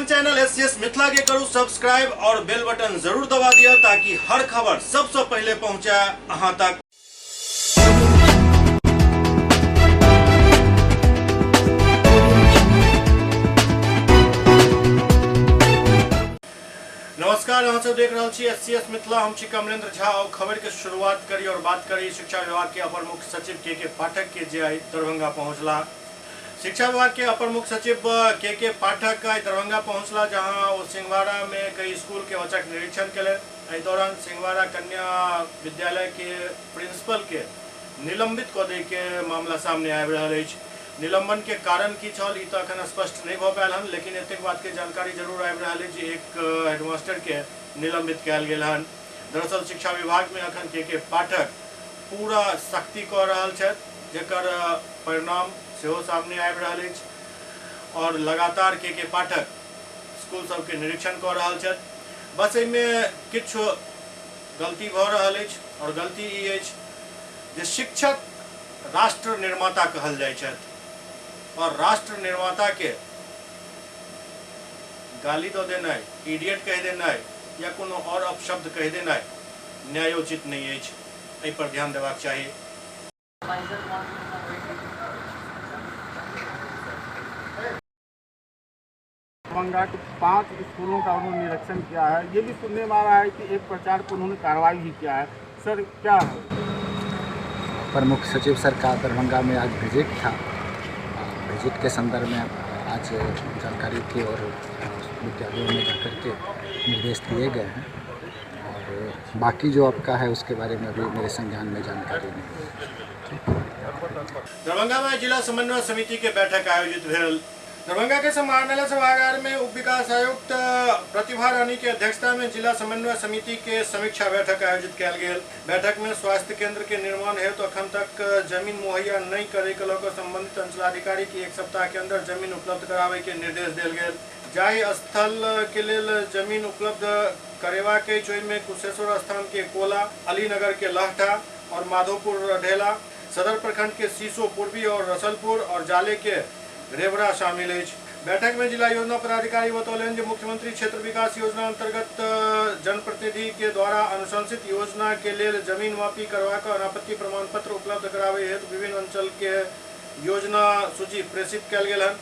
अपन channel SCS Mithila के करू सब्सक्राइब और बेल बटन जरूर दबा दिया ताकि हर खबर सबसे पहले पहुंचे अहां तक। नमस्कार, अहाँ सब देख रहल छी एससीएस मिथिला। हम छी कमलेंद्र झा और खबर के शुरुआत करी और बात करी शिक्षा विभाग के अपर मुख्य सचिव के पाठक के जे आई दरभंगा पहुंचला। शिक्षा विभाग के अपर मुख्य सचिव के पाठक आई दरभंगा पहुंचला, जहां वो सिंहवाड़ा में कई स्कूल के औचक निरीक्षण केलनि। एहि दौरान सिंहवाड़ा कन्या विद्यालय के प्रिंसिपल के निलंबित कऽ दै के मामला सामने आबि रहल अछि। निलंबन के कारण की छल ई तऽ अखन स्पष्ट नहि भऽ पायल हन, लेकिन एतेक बात के जानकारी जरूर आबि रहल अछि जे एक हेडमास्टर के निलंबित कयल गेल हन। दरअसल शिक्षा विभाग में अखन के पाठक पूरा सख्ती कऽ रहल छथि, जेकर परिणाम सेहो सामने आबि रहल अछि और लगातार के पाठक स्कूल सबके निरीक्षण कऽ रहल छथि। बस एहिमे किछु गलती भऽ रहल अछि और गलती ई अछि जे शिक्षक राष्ट्र निर्माता कहल जाइ छथि और राष्ट्र निर्माता के गाली दऽ देनाइ, इडियट कहि देनाइ या कोनो और अपशब्द कहि देनाइ न्यायोचित नहि अछि। एहि पर ध्यान देबाक चाही। दरभंगा के 5 स्कूलों का उन्होंने निरीक्षण किया है। ये भी सुनने में आ रहा है कि एक प्रचार को उन्होंने कार्रवाई भी किया है। सर, क्या है? प्रमुख सचिव सर का दरभंगा में आज विजिट था। विजिट के संदर्भ में आज जानकारी थी और विद्यालयों में जाकर के निर्देश दिए गए हैं और बाकी जो आपका है उसके बारे में अभी मेरे संज्ञान में जानकारी नहीं है। दरभंगा में जिला समन्वय समिति के बैठक आयोजित भेल। दरभंगा के समाहरणालय सभागार में उप विकास आयुक्त प्रतिभा रानी के अध्यक्षता में जिला समन्वय समिति के समीक्षा बैठक आयोजित कयल गेल। बैठक में स्वास्थ्य केंद्र के निर्माण हेतु अखन तक जमीन मुहैया नहीं करे के लऽ कऽ संबंधित अंचलाधिकारी के 1 सप्ताह के अंदर जमीन उपलब्ध कराबे के निर्देश देल गेल। जाहि स्थल के लेल जमीन उपलब्ध करेबाक अछि ओहिमे कुशेश्वर स्थान के कोला, अलीनगर के लहठा और माधोपुर ढेला, सदर प्रखंड के सीसो पूर्वी और रसलपुर और जाले के रेवरा शामिल अछि। बैठक में जिला योजना पदाधिकारी बतौलनि जे मुख्यमंत्री क्षेत्र विकास योजना अंतर्गत जनप्रतिनिधि के द्वारा अनुशंसित योजना के लेल जमीन मापी करवा कऽ अनापत्ति प्रमाण पत्र उपलब्ध कराबै हेतु विभिन्न अंचल के योजना सूची प्रेषित कयल गेल हन।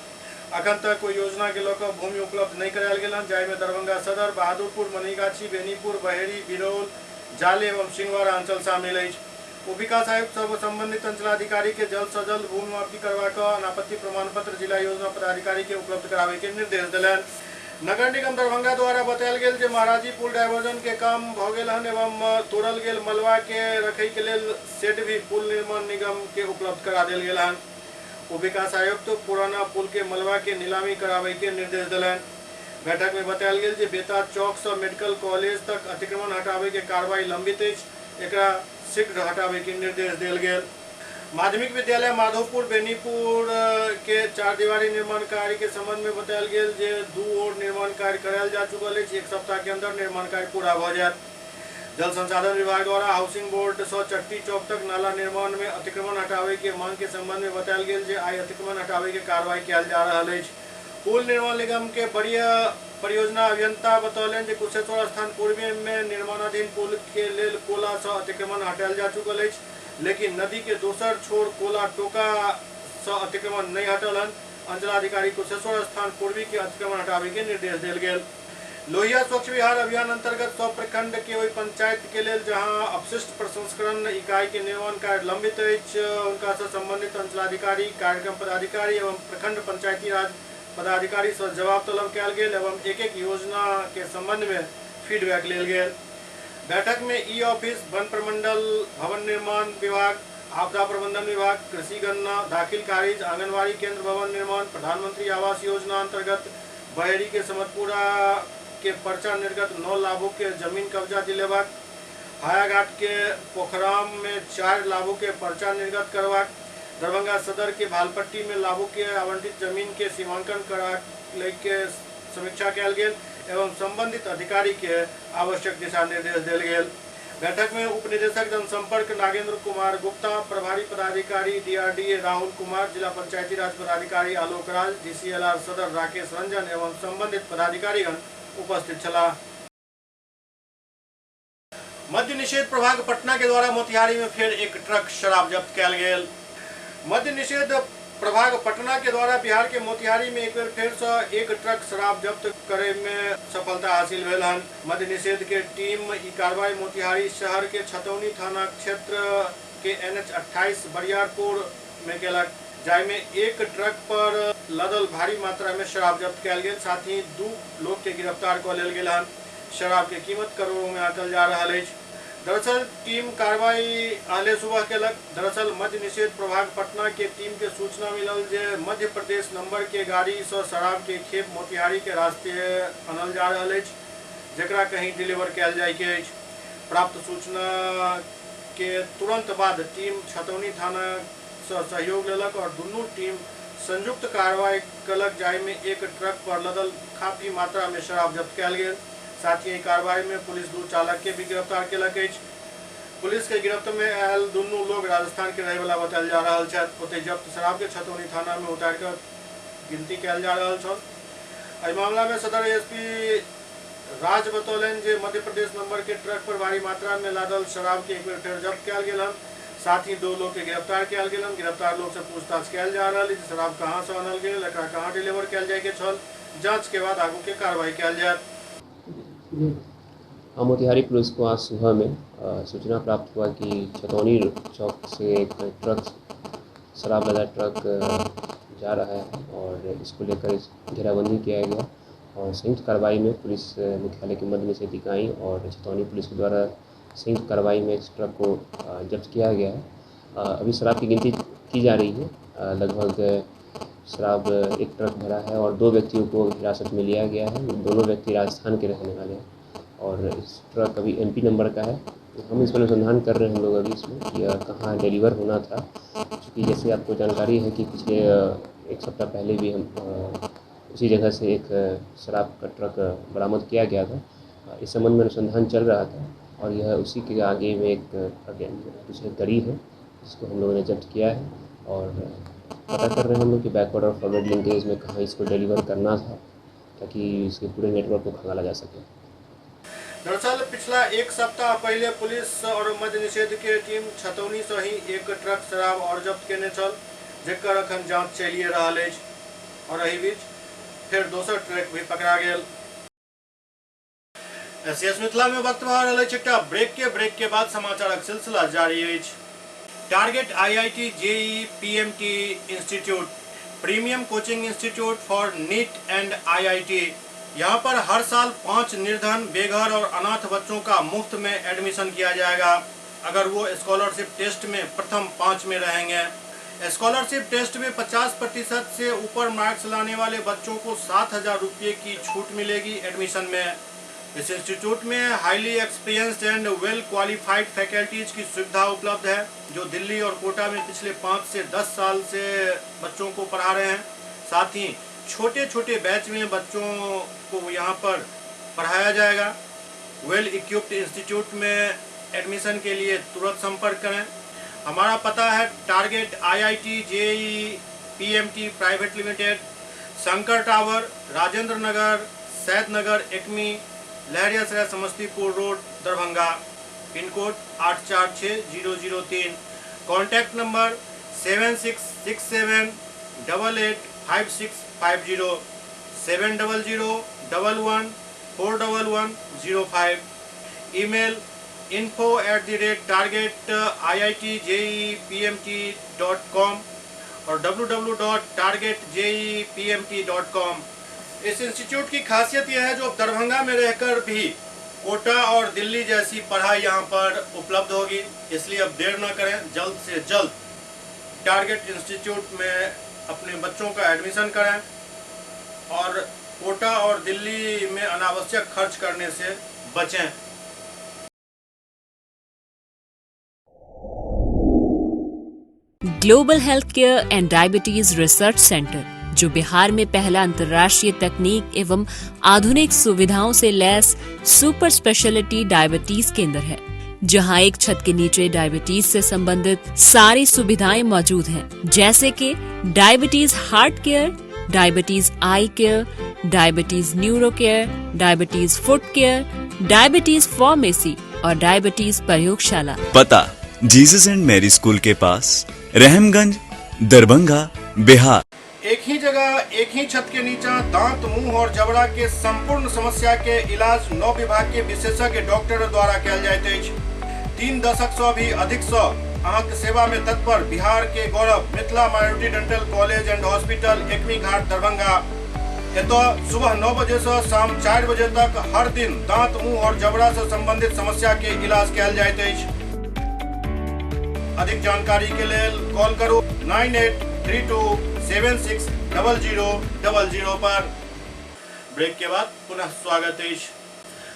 अखन तक ओहि योजना के लऽ कऽ भूमि उपलब्ध नहि करायल गेल हन, जाहिमे दरभंगा सदर, बहादुरपुर, मनीगाछी, बेनीपुर, बहेड़ी, बिरौल, जाले एवं सिंहवाड़ा अंचल शामिल अछि। उप विकास आयुक्त सब संबंधित अंचलाधिकारी के जल्द सँ जल्द भूमि मापी करवा कऽ अनापत्ति प्रमाण पत्र जिला योजना पदाधिकारी के उपलब्ध कराबै के निर्देश देलनि। नगर निगम दरभंगा द्वारा बतायल गेल जे महाराजी पुल डायवर्जन के काम भऽ गेल हन एवं तोड़ल गेल मलबा के रखै के लेल शेड भी पुल निर्माण निगम के उपलब्ध करा देल गेल हन। उप विकास आयुक्त पुराना पुल के मलबा के नीलामी कराबै के निर्देश देलनि। बैठक में बतायल गेल जे बेता चौक सँ मेडिकल कॉलेज तक अतिक्रमण हटाबै के कार्रवाई लंबित अछि, एकरा शीघ्र हटाबै के निर्देश देल गेल। माध्यमिक विद्यालय माधोपुर बेनीपुर के चारदीवारी निर्माण कार्य के संबंध में बतायल गेल जे 2 और निर्माण कार्य करायल जा चुकल अछि, 1 सप्ताह के अंदर निर्माण कार्य पूरा भऽ जायत। जल संसाधन विभाग द्वारा हाउसिंग बोर्ड सँ चट्टी चौक तक नाला निर्माण में अतिक्रमण हटाबै के मांग के संबंध में बतायल गेल जे आइ अतिक्रमण हटाबै के कार्रवाई कयल जा रहल अछि। पुल निर्माण निगम के वरीय परियोजना अभियंता बतौलनि जे कुशेश्वर स्थान पूर्वी में निर्माणाधीन पुल के लेल कोला सँ अतिक्रमण हटायल जा चुकल अछि, लेकिन नदी के दोसर छोर कोला टोका सँ अतिक्रमण नहि हटल हन। अंचलाधिकारी कुशेश्वर स्थान पूर्वी के अतिक्रमण हटाबै के निर्देश देल गेल। लोहिया स्वच्छ बिहार अभियान अंतर्गत 100 प्रखंड के ओहि पंचायत के लेल जहां अपशिष्ट प्रसंस्करण इकाई के निर्माण कार्य लंबित अछि, हुनका सँ संबंधित अंचलाधिकारी, कार्यक्रम पदाधिकारी एवं प्रखंड पंचायती राज पदाधिकारी सँ जवाब तलब कयल गेल एवं एक-एक योजना के संबंध में फीडबैक लेल गेल। बैठक में ई ऑफिस, वन प्रमंडल, भवन निर्माण विभाग, आपदा प्रबंधन विभाग, कृषि गणना, दाखिल खारिज, आंगनबाड़ी केंद्र भवन निर्माण, प्रधानमंत्री आवास योजना अंतर्गत बहेड़ी के समतपुरा के पर्चा निर्गत 9 लाभुक के जमीन कब्जा दिलेबाक, हायाघाट के पोखराम में 4 लाभुक के पर्चा निर्गत करबाक, दरभंगा सदर के भालपट्टी में लाभुक के आवंटित जमीन के सीमांकन करा के समीक्षा कयल गेल एवं संबंधित अधिकारी के आवश्यक दिशा निर्देश देल गेल। बैठक में उप निदेशक जनसंपर्क नागेंद्र कुमार गुप्ता, प्रभारी पदाधिकारी डीआरडीए राहुल कुमार, जिला पंचायती राज पदाधिकारी आलोक राज, डीसीएलआर सदर राकेश रंजन एवं संबंधित पदाधिकारीगण उपस्थित छलाह। मद्य निषेध प्रभाग पटना के द्वारा मोतिहारी में फिर एक ट्रक शराब जब्त कयल गेल। मद्य निषेध प्रभाग पटना के द्वारा बिहार के मोतिहारी में एक बेर फेर से एक ट्रक शराब जब्त करे में सफलता हासिल भेल हन। मद्य निषेध के टीम ई कार्रवाई मोतिहारी शहर के छतौनी थाना क्षेत्र के NH 28 Bariyarpur में केलक, जाहि में एक ट्रक पर लदल भारी मात्रा में शराब जब्त कयल गेल। साथ ही 2 लोग के गिरफ्तार कऽ लेल गेल हन। शराब के कीमत करोड़ों में आंकल जा रहा अछि। दरअसल टीम कार्रवाई अहले सुबह केलक। दरअसल मद्य निषेध प्रभाग पटना के टीम के सूचना मिलल जे मध्य प्रदेश नंबर के गाड़ी से शराब के खेप मोतिहारी के रास्ते अनल जा रहल अछि, जेकरा कहीं डिलीवर कयल जाय के अछि। प्राप्त सूचना के तुरंत बाद टीम छतौनी थाना से सहयोग लेलक और दुनू टीम संयुक्त कार्रवाई कलक, जाहि में एक ट्रक पर लदल काफी मात्रा में शराब जब्त कयल गेल। साथ ही कार्रवाई में पुलिस 2 चालक के भी गिरफ्तार केलक अछि। पुलिस के गिरफ्त में आयल दुनू लोग राजस्थान के रहे वाला बतायल जा रहल छथि। ओतहि जब्त शराब के छतौनी थाना में उतारि कऽ गिनती कयल जा रहल छल। एहि मामला में सदर एसपी राज बतौलनि जे मध्य प्रदेश नंबर के ट्रक पर भारी मात्रा में लादल शराब के एक बेर फेर जब्त कयल गेल हन। साथ ही 2 लोग के गिरफ्तार कयल गेल हन। गिरफ्तार लोग से पूछताछ कयल जा रहल अछि शराब कहाँ से आनल गेल, एकरा कहाँ डिलीवर कयल जाय के छल। जांच के बाद आगू के कार्रवाई कयल जायत। मोतिहारी पुलिस को आज सुबह में सूचना प्राप्त हुआ कि छतौनी चौक से एक ट्रक, शराब लदा ट्रक जा रहा है और इसको लेकर घेराबंदी किया गया और संयुक्त कार्रवाई में पुलिस मुख्यालय के मध्य निषेध इकाई और छतौनी पुलिस के द्वारा संयुक्त कार्रवाई में इस ट्रक को जब्त किया गया है। अभी शराब की गिनती की जा रही है। लगभग शराब एक ट्रक भरा है और 2 व्यक्तियों को हिरासत में लिया गया है। दोनों व्यक्ति राजस्थान के रहने वाले हैं और इस ट्रक अभी MP number का है। हम इस पर अनुसंधान कर रहे हैं हम लोग अभी इसमें कि यह कहाँ डिलीवर होना था, क्योंकि जैसे आपको जानकारी है कि पिछले एक सप्ताह पहले भी हम उसी जगह से एक शराब का ट्रक बरामद किया गया था। इस संबंध में अनुसंधान चल रहा था और यह उसी के आगे में एक दूसरी कड़ी है जिसको हम लोगों ने जब्त किया है और पता कर रहे हैं हम लोग कि बैकवर्ड और फॉरवर्ड लिंकेज में कहाँ इसको डिलीवर करना था ताकि इसके पूरे नेटवर्क को खंगाला जा सके। दरअसल पिछला एक सप्ताह पहले पुलिस और मद्य निषेध के टीम छतौनी से ही एक ट्रक शराब और जब्त केने छल, जेकर अखन जांच चलिए रहल अछि और एहि बीच फिर दोसर ट्रक भी पकड़ा गेल। एसएस मिथिला में वक्त भऽ रहल अछि एकटा ब्रेक के बाद समाचारक सिलसिला जारी अछि। Target IIT JEE PMT institute premium coaching institute for NEET and IIT. यहाँ पर हर साल 5 निर्धन, बेघर और अनाथ बच्चों का मुफ्त में एडमिशन किया जाएगा अगर वो स्कॉलरशिप टेस्ट में प्रथम 5 में रहेंगे। स्कॉलरशिप टेस्ट में 50% से ऊपर मार्क्स लाने वाले बच्चों को 7,000 रुपये की छूट मिलेगी एडमिशन में। इस इंस्टीट्यूट में highly experienced and well qualified faculties की सुविधा उपलब्ध है, जो दिल्ली और कोटा में पिछले 5 से 10 साल से बच्चों को पढ़ा रहे हैं। साथ ही छोटे छोटे बैच में बच्चों को यहाँ पर पढ़ाया जाएगा। वेल इक्विप्ड इंस्टीट्यूट में एडमिशन के लिए तुरंत संपर्क करें। हमारा पता है target IIT JEE PMT private limited, Shankar tower, Rajendra Nagar, Saidnagar, Ekmi, Laheriasarai, Samastipur road, Darbhanga. Pin code 846003। Contact number 7667 88 5650 700 11 411 05। Email info@targetiitjeepmt.com और www.targetjeepmt.com। इस इंस्टीट्यूट की खासियत यह है जो दरभंगा में रहकर भी कोटा और दिल्ली जैसी पढ़ाई यहाँ पर उपलब्ध होगी, इसलिए अब देर न करें, जल्द से जल्द टारगेट इंस्टीट्यूट में अपने बच्चों का एडमिशन करें और कोटा और दिल्ली में अनावश्यक खर्च करने से बचें। Global health care and diabetes research centre, जो बिहार में पहला अंतर्राष्ट्रीय तकनीक एवं आधुनिक सुविधाओं से लैस सुपर स्पेशलिटी डायबिटीज केंद्र है। जहां एक छत के नीचे डायबिटीज से संबंधित सारी सुविधाएं मौजूद हैं, जैसे कि diabetes heart care, diabetes eye care, diabetes neuro care, diabetes foot care, diabetes pharmacy और डायबिटीज प्रयोगशाला। पता जीसस एंड मैरी स्कूल के पास, रहमगंज, दरभंगा, बिहार। एक ही जगह एक ही छत के नीचा दांत, मुंह और जबड़ा के संपूर्ण समस्या के इलाज 9 विभाग के विशेषज्ञ डॉक्टर द्वारा कयल जाइत अछि। 3 दशक से भी अधिक से अहाँके सेवा में तत्पर बिहार के गौरव Mithila minority dental college and hospital, Ekmi Ghat, Darbhanga. एतऽ सुबह 9 बजे से शाम 4 बजे तक हर दिन दांत, मुंह और जबड़ा से संबंधित समस्या के इलाज कयल जाइत अछि। अधिक जानकारी के लेल कॉल करू 9832760000 पर। ब्रेक के बाद पुनः स्वागत अछि।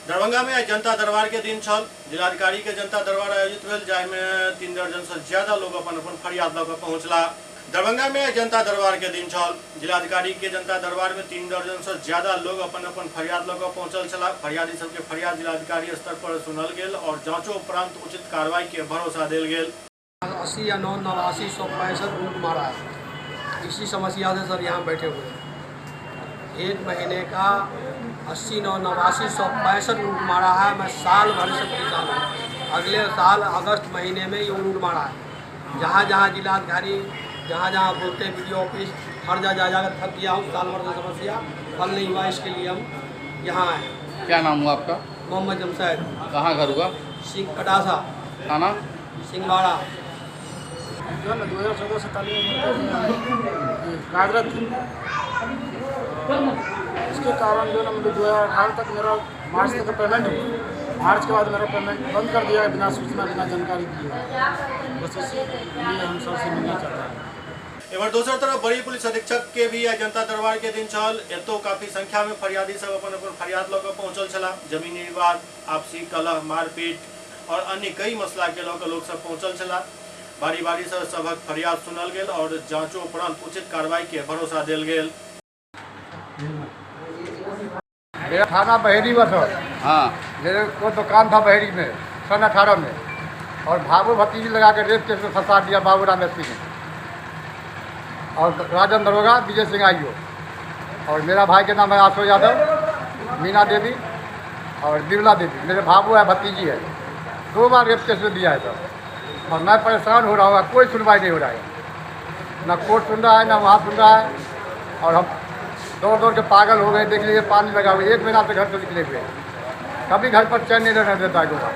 दरभंगा में आइ जनता दरबार के दिन छल। जिलाधिकारी के जनता दरबार आयोजित भेल, जाहिमे 3 दर्जन से ज्यादा लोग अपन अपन फरियाद लऽ कऽ पहुंचला। दरभंगा में आइ जनता दरबार के दिन छल। जिलाधिकारी के जनता दरबार में 3 दर्जन से ज्यादा लोग अपन अपन फरियाद लऽ कऽ पहुंचल छलाह। फरियादी सबके फरियाद जिलाधिकारी स्तर पर सुनल गेल और जांचो उपरांत उचित कार्रवाई के भरोसा देल गेल। 80 या 9 89 165 लूट मारा है। इसी समस्या से सर यहाँ बैठे हुए हैं। 1 महीने का 80 9 89 165 लूट मारा है। मैं साल भर से परेशान हूँ। अगले साल अगस्त महीने में ये लूट मारा है। जहाँ जहाँ जिलाधिकारी, जहाँ जहाँ बोलते हैं बीडीओ ऑफिस, हर जगह जा जाकर थक गया हूँ। साल भर से समस्या हल नहीं हुआ, इसके लिए हम यहाँ आए। क्या नाम हुआ आपका? मोहम्मद जमशेद। कहाँ घर हुआ? सिंह कटासा, थाना सिंहवाड़ा। जो है ना 2014 से तालीम कार्यरत थी। इसके कारण जो है ना मुझे 2018 तक मेरा मार्च तक का पेमेंट हुआ। मार्च के बाद मेरा पेमेंट बंद कर दिया बिना सूचना, बिना जानकारी दिए। बस इसीलिए हम सर से मिलना चाहते हैं। एम्हर दोसर तरफ बड़ी पुलिस अधीक्षक के भी आइ जनता दरबार के दिन छल। एतो काफी संख्या में फरियादी सब अपन अपन फरियाद लऽ कऽ पहुंचल छलाह। जमीनी विवाद, आपसी कलह, मारपीट और अन्य कई मसला के लऽ कऽ लोक सब पहुंचल छलाह। बारी बारी से सबक फरियाद सुनल गेल और जांचो उपरांत उचित कार्रवाई के भरोसा देल गेल। मेरा थाना बहेरी में सर। हाँ, मेरे को दुकान था बहेरी में सन 18 में, और भागो भतीजी लगा के रेप केस में फंसा दिया बाबूराम एस पी ने और राजन दरोगा विजय सिंह आईओ। और मेरा भाई के नाम है आशो यादव, मीना देवी और बिमला देवी। मेरे भाबू है, भतीजी है। 2 बार रेप केस में दिया है सर। और मैं परेशान हो रहा हूँ, कोई सुनवाई नहीं हो रहा है। ना कोर्ट सुन रहा है, ना वहाँ सुन रहा है। और हम दौड़ दौड़ के पागल हो गए। देख लीजिए पानी लगा हुआ, 1 महीना से घर से निकले हुए, कभी घर पर चैन नहीं रहने देता है गोवा।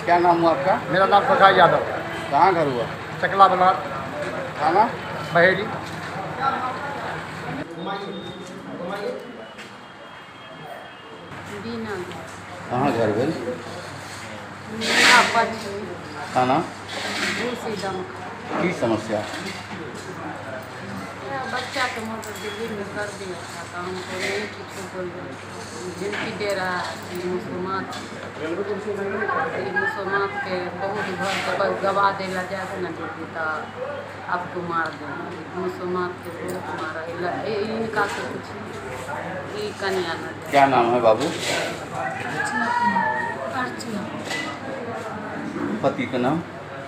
क्या नाम हुआ आपका? मेरा नाम सखाई यादव। कहाँ घर हुआ? चकला बना, थाना बहेरी। कहाँ घर भेल? थाना की समस्या? बच्चा के मोटर दिल्ली में कर दिया था तो हमको नहीं कुछ बोल धमकी दे रहा है कि मुसलमान के बहुत घर के गवा देला जाएगा ना ड्यूटी तो आपको मार देंगे। मुसलमान के बहुत मारा इनका से कुछ ये कन्या ना। क्या नाम है बाबू? अर्चना। पति का नाम?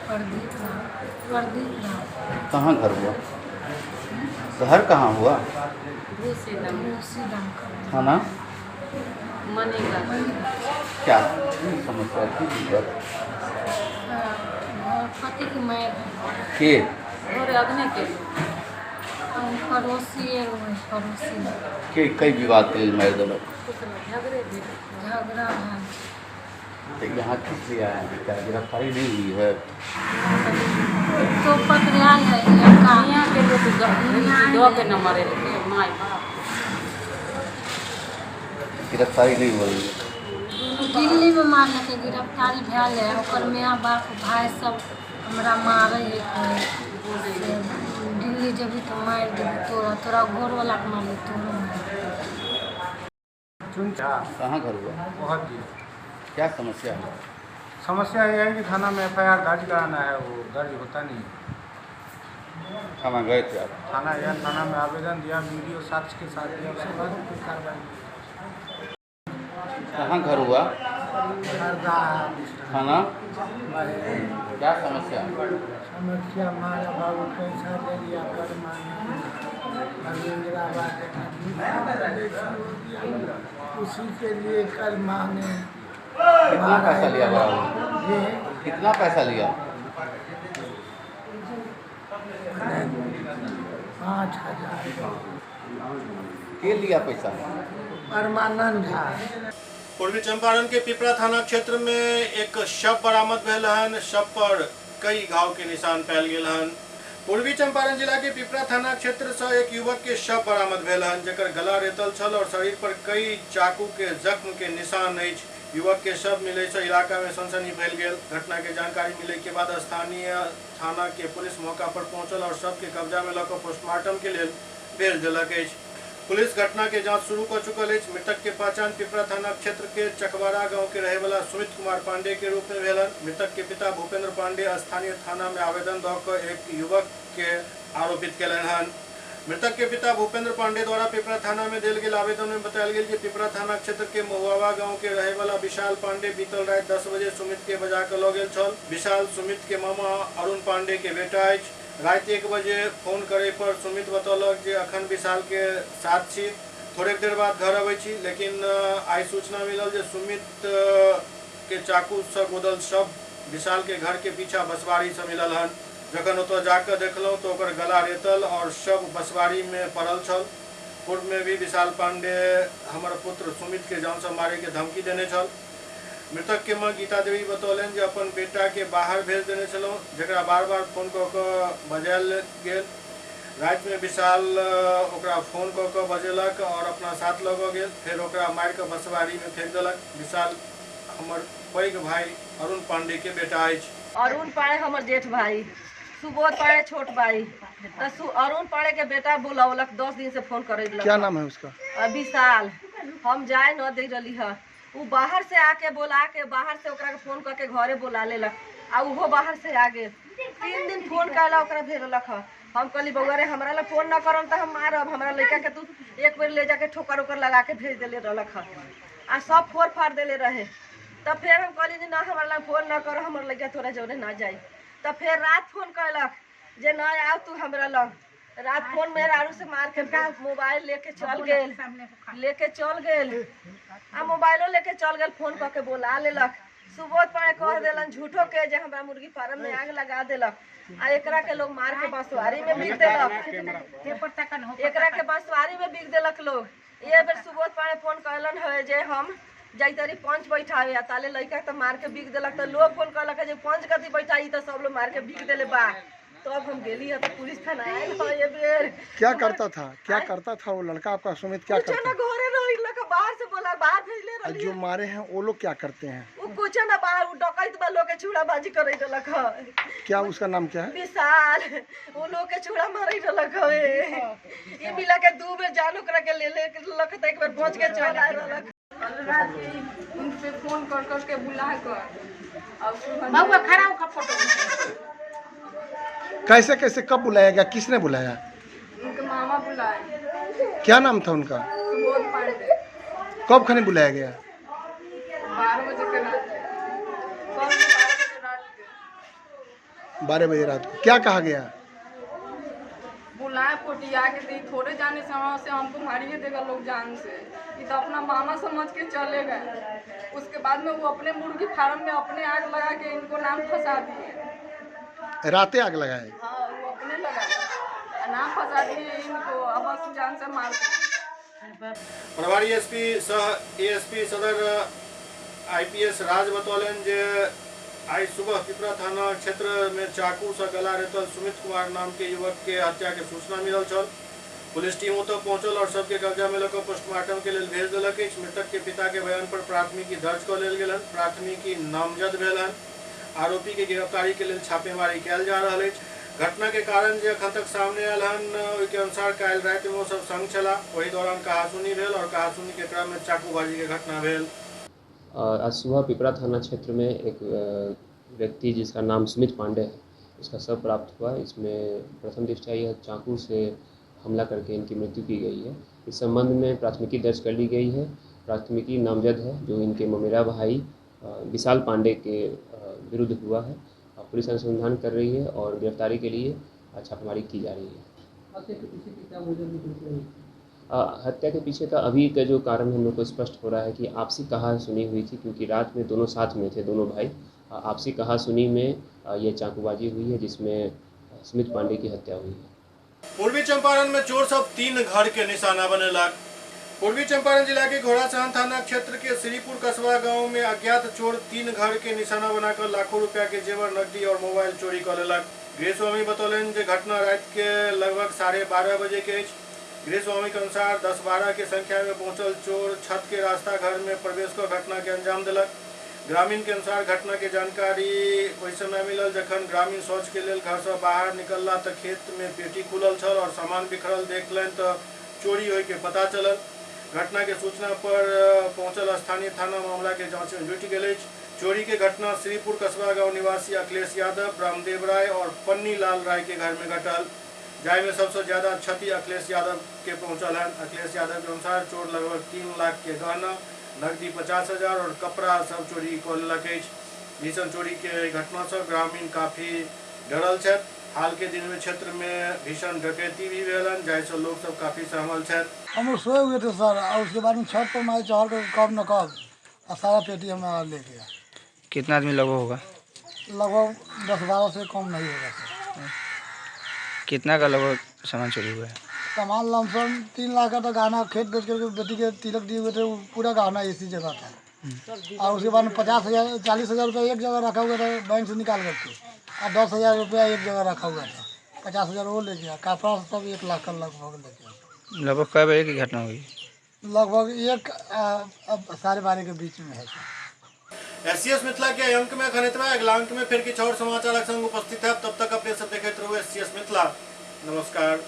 प्रदीप राम। प्रदीप राम। कहाँ घर हुआ? शहर कहाँ हुआ? थाना मनीगंज। क्या समस्या थी? दिक्कत पति के मार के और अग्नि के पड़ोसी पड़ोसी के कई विवाद के लिए मार दिलक। झगड़ा भेल। तो यहाँ किस लिए आए हैं? क्या गिरफ्तारी नहीं हुई है? तो पकड़ाल है यहाँ के लोग दो के न मरे my बाप। गिरफ्तारी नहीं हुई? दिल्ली में मारल के गिरफ्तारी भेल है। ओकर माय बाप भाई सब हमरा मारे है। दिल्ली जबी तो मार देबी तोरा, तोरा घर वाला के मारली तोरो। कहाँ घर हुआ? बहुत जी। क्या समस्या है? समस्या यह है कि थाना में एफआईआर दर्ज कराना है, वो दर्ज होता नहीं है। थाना गए थे आप? थाना गया, थाना में आवेदन दिया, वीडियो साक्ष्य के साथ दिया, उसके बाद कोई कार्रवाई नहीं। कहाँ घर हुआ? थाना। क्या समस्या? समस्या हमारा बाबू पैसा ले लिया कर मांगा, उसी के लिए कर मांगे। कितना पैसा लिया बाबू? कितना पैसा लिया? 5,000। के लिया पैसा? परमानंद झा। पूर्वी चंपारण के पिपरा थाना क्षेत्र में एक शव बरामद भेल हन। शव पर कई घाव के निशान पायल गेल हन। पूर्वी चंपारण जिला के पिपरा थाना क्षेत्र से एक युवक के शव बरामद भेल हन, जकर गला रेतल छल और शरीर पर कई चाकू के जख्म के निशान अछि। युवक के शव मिले से इलाका में सनसनी फैल गेल। घटना के जानकारी मिले के बाद स्थानीय थाना के पुलिस मौका पर पहुंचल और शव के कब्जा में लऽ कऽ पोस्टमार्टम के लेल भेज देलक अछि। पुलिस घटना के जांच शुरू कर चुकल अछि। मृतक के पहचान पिपरा थाना क्षेत्र के चकवारा गांव के रहे वाला सुमित कुमार पांडे के रूप में भेल। मृतक के पिता भूपेंद्र पांडे स्थानीय थाना में आवेदन दऽ कऽ एक युवक के आरोपित कयलनि हन। मृतक के पिता भूपेंद्र पांडे द्वारा पिपरा थाना में देल गेल आवेदन में बतायल गेल जे पिपरा थाना क्षेत्र के महुआवा गांव के रहे वाला विशाल पांडे बीतल राति 10 बजे सुमित के बजा के लऽ गेल छल। विशाल सुमित के मामा अरुण पांडे के बेटा अछि। राति 1 बजे फोन करे पर सुमित बतौलक जे अखन विशाल के साथ छी, थोड़ेक देर बाद घर अबै छी, लेकिन आइ सूचना मिलल जे सुमित के चाकू से गोदल शव विशाल के घर के पीछा बसवारी से मिलल हन। जखन ओतऽ जाकऽ देखलहुँ तऽ ओकर गला रेतल और शव बसवारी में पड़ल छल। पूर्व में भी विशाल पांडे हमर पुत्र सुमित के जान से मारे के धमकी देने छल। मृतक के माँ गीता देवी बतौलनि जे अपन बेटा के बाहर भेज देने छलहुँ, जकरा बार बार फोन कऽ कऽ बजायल गेल। रातिमे विशाल ओकरा फोन कऽ कऽ बजेलक और अपना साथ लऽ कऽ गेल, फेर ओकरा मारि कऽ बसवारी में फेंक देलक। विशाल हमर पैघ भाई अरुण पांडे के बेटा अछि। अरुण पांडे हमर जेठ भाई, सुबोध पांडे छोट भाई। तो अरुण पांडे के बेटा बुलौलक, 10 दिन से फोन करे। क्या नाम है उसका? विशाल। हम जाए न दे रही है, वो बाहर से आके बोला के बाहर से ओकरा के फोन करके घरे बोला लेलक आ उहो बाहर से आ गेल। 3 दिन फोन कैला ओकरा भेजलक। हम कहली बउआ रे हमरा ला फोन न करम तो हम मारब, हमरा लड़का के तू एक बेर ले जाके ठोकर उकर लगा के भेज देले रहलक आ सब फोड़ फाड़ देले रहे। तब फिर हम कहली जे ना हमरा ला फोन न कर, हमर लड़का तोरा जोरे ना जाई। तब फिर रात फोन कैलक जे न आव तू हमरा लग। रात फोन मेरे आरू से मार के मोबाइल लेके चल गेल, लेके चल गेल आ मोबाइलो लेके चल गेल, फोन कऽ के बोला लेलक। सुबोध पांडे कह देलन झूठो के जे हमरा मुर्गी फार्म में आग लगा देलक आ एकरा के लोग मार के बांसवारी में बिक देलक, एकरा के बांसवारी में बिक देलक लोग। ये बेर सुबोध पांडे फोन कैलन है जे हम जैतरी पंच बैठावे आ ताले लड़का तो मार के बिक देलक। तो लोग फोन कहलक जे पंच कथी बैठाई तो सब लोग मार के बिक देले बा। तो अब हम गेली है तो पुलिस थाना आयल है ये बेर। क्या करता था, क्या करता था वो लड़का आपका सुमित? क्या करता ना घरे रही लड़का, बाहर से बोला बाहर भेजले रही। जो मारे हैं वो लोग क्या करते हैं? वो कुछ ना बाहर वो डकैत बा लोग के छुड़ाबाजी करे रहलक है। क्या उसका नाम क्या है? विशाल। वो लोग के छुड़ा मारे रहलक है। ये मिला के 2 बेर जान ओकरा के ले ले लक त एक बेर पहुंच के चल आयल रहलक। रात के उन पे फोन कर कर के बुला कर और बउआ खड़ा होकर फोटो। कैसे कैसे कब बुलाया गया, किसने बुलाया? उनके मामा बुलाए। क्या नाम था उनका? सुबोध पांडे। कब खाने बुलाया गया? 12 बजे के रात। 12 बजे रात को। क्या कहा गया? बुलाए पोटिया के दी थोड़े जाने से वहाँ से हमको मारिए देगा लोग जान से। ये तो अपना मामा समझ के चले गए। उसके बाद में वो अपने मुर्गी फार्म में अपने आग लगा के इनको नाम फंसा दिए। रातें आग लगाए? हाँ वो अपने लगाए, नाम फंसा दिए इनको, अब बस जान से मार दिए। प्रभारी एसपी सह एएसपी सदर आईपीएस राज बतौलनि जे आइ सुबह पिपरा थाना क्षेत्र में चाकू से गला रेतल सुमित कुमार नाम के युवक के हत्या के सूचना मिलल छल। पुलिस टीम ओतऽ पहुंचल और सबके कब्जा में लऽ कऽ पोस्टमार्टम के लेल भेज देलक अछि। मृतक के पिता के बयान पर प्राथमिकी दर्ज कऽ लेल गेल हन। प्राथमिकी नामजद भेल हन। आरोपी के गिरफ्तारी के लेल छापेमारी कयल जा रहल अछि। घटना के कारण जे अखन तक सामने आयल हन ओहि के अनुसार काल्हि राति में ओ सब संग छलाह। ओहि दौरान कहासुनी भेल और कहासुनी के क्रम में चाकूबाजी के घटना भेल। आज सुबह पिपरा थाना क्षेत्र में एक व्यक्ति जिसका नाम सुमित पांडे है उसका शव प्राप्त हुआ। इसमें प्रथम दृष्टया यह चाकू से हमला करके इनकी मृत्यु की गई है। इस संबंध में प्राथमिकी दर्ज कर ली गई है। प्राथमिकी नामजद है जो इनके ममेरा भाई विशाल पांडे के विरुद्ध हुआ है। पुलिस अनुसंधान कर रही है और गिरफ्तारी के लिए छापेमारी की जा रही है। हत्या के पीछे का अभी का जो कारण हम लोग को स्पष्ट हो रहा है कि आपसी कहा सुनी हुई थी, क्योंकि रात में दोनों साथ में थे, दोनों भाई। आपसी कहा सुनी में यह चाकूबाजी हुई है जिसमें सुमित पांडे की हत्या हुई है। पूर्वी चंपारण में चोर सब 3 घर के निशाना बनेलक। पूर्वी चंपारण जिला के घोड़ासहन थाना क्षेत्र के श्रीपुर कस्बा गांव में अज्ञात चोर 3 घर के निशाना बनाकर लाखों रुपया के जेवर, नकदी और मोबाइल चोरी कर लेलक। गृहस्वामी बतौलनि जे घटना रात के लगभग 12:30 बजे के अछि। गृहस्वामी के अनुसार 10-12 के संख्या में पहुंचल चोर छत के रास्ता घर में प्रवेश कर घटना के अंजाम दिलक। ग्रामीण के अनुसार घटना के जानकारी ओहि समय मिलल जखन ग्रामीण शौच के लेल घर से बाहर निकलला तऽ खेत में पेटी खुलल छल और सामान बिखरल देखलनि तऽ चोरी होय के पता चलल। घटना के सूचना पर पहुंचल स्थानीय थाना मामला के जांच में जुटि गेल अछि। चोरी के घटना श्रीपुर कस्बा गांव निवासी अखिलेश यादव, रामदेव राय और पन्नी लाल राय के घर में घटल, जाहिमे सबसे ज्यादा क्षति अखिलेश यादव के पहुंचल हन। अखिलेश यादव के अनुसार चोर लगभग 3 लाख के गहना, नकदी 50,000 और कपड़ा सब चोरी कऽ लेलक अछि। भीषण चोरी के घटना से ग्रामीण काफी डरल छथि। हाल के दिन में क्षेत्र में भीषण डकैती भी भेलन, जाहिसँ लोग सब काफी सहमल छथि। हम लोग सोए हुए थे सर, और उसके बाद में छत पर मैं चढ़ कर कब न कब और सारा पेटी हमारा ले गया। कितना आदमी लगभग होगा? लगभग 10-12 से कम नहीं होगा सर। कितना का लगभग सामान चोरी हुआ है? सामान लमसम 3 लाख का तो गहना खेत बेच करके बेटी के तिलक दिए हुए थे, वो पूरा गहना इसी जगह था। और उसके बाद में 50,000 40,000 रुपया एक जगह रखा हुआ था बैंक से निकाल करके, और 10,000 रुपया एक जगह रखा हुआ था, 50,000 वो ले गया। कपड़ा सब 1 लाख का लगभग ले गया। लगभग कै बजे की घटना हुई? लगभग 1 12:30 के बीच में है सर। एससीएस मिथिला के अंक में अखन एतबा। अगला अंक में फिर किछु और समाचारक संग उपस्थित है। तब तक अपने सब देखैत रहू एससीएस मिथिला। नमस्कार।